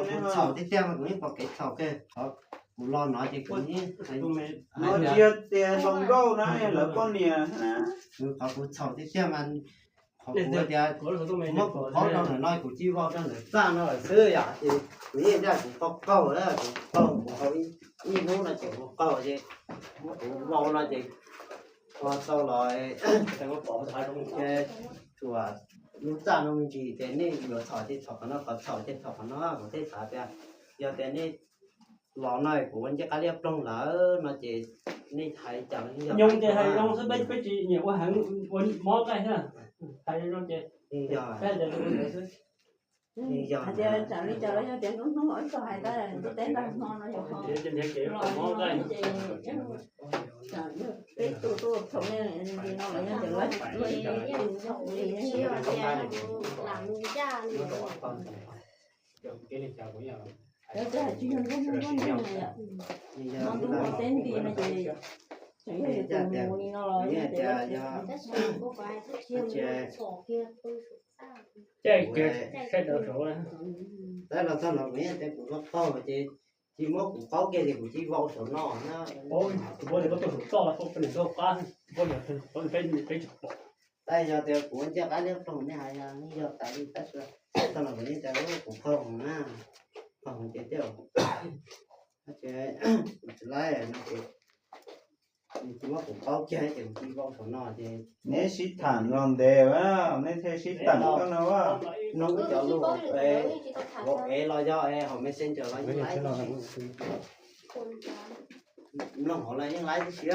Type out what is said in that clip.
Kuv txhaum tiag tiag mas kuv yeej pom kev txhaum kawg. Qhov kuv los no ces kuv yeej hais tias hluas nkauj na lawv poj niam na. Qhov kuv txhaum tiag tiag mas qhov kuv tias muab kuv qaub rau ntawm no kuv cia li vau rau ntawm txaj no lawm xwb yom. Ces kuv yeej tias kuv qaug qaug, kuv qaug kuv haus ib hnub no ces kuv qaug ces muab kuv vau no ces ua tau los tsuas lub txaj no me ntsis ces nej yuav txhaum ces txhaum qhov no, qhov txhaum ces txhaum qhov no. Kuv thiaj xav tias yog tias nej los no kuv ua ncaj qab liab ploog lawm no ces nej hais cas los yeej yog. Nyob ces hais zoo xwb, peb peb tsis nyiam ua heev, ua mob nqaij xwb, hais zoo ces yeej yog, peb hais tias zoo xwb. Hais tias tsam li cas los yog tias hnub hnub ib txog hais ntawd ntuj teb nrog hmo no yog ho mob nqaij. Peb tus tuaj txhaum ne no los yog tias lawv Lawv twb hais tsis yog nruab hnub nruab ntiag no yom. Hmo ntuj hmo teb nti no ces tseem yog yus tus mus li no los yog tias caij kiag saib daws saud. Tab los txog no kuv yeej tias kuv qaug qaug ces tsis muab kuv qaub kiag ces kuv cia li vau saum no na. Kuv paub tias koj tuaj saum toj, koj poj niam tuaj qab, kuv paub tias peb tsis pom. Tab yog tias kuv ua ncaj qab liab ploog nej hais yog tas li tab sis txog no kuv yeej tias kuv qaug na, qaug ces tias kuv tsis laib no ces nws tsis muab kuv qaub kiag ces kuv cia li vau saum no ces. Neb sib tham los ntev, neb thiaj sib tham koj no. Mloog wb cov lus hauv, hauv ev los yog hauv Messenger los yeej laib, mloog hauv los yeej laib tib si.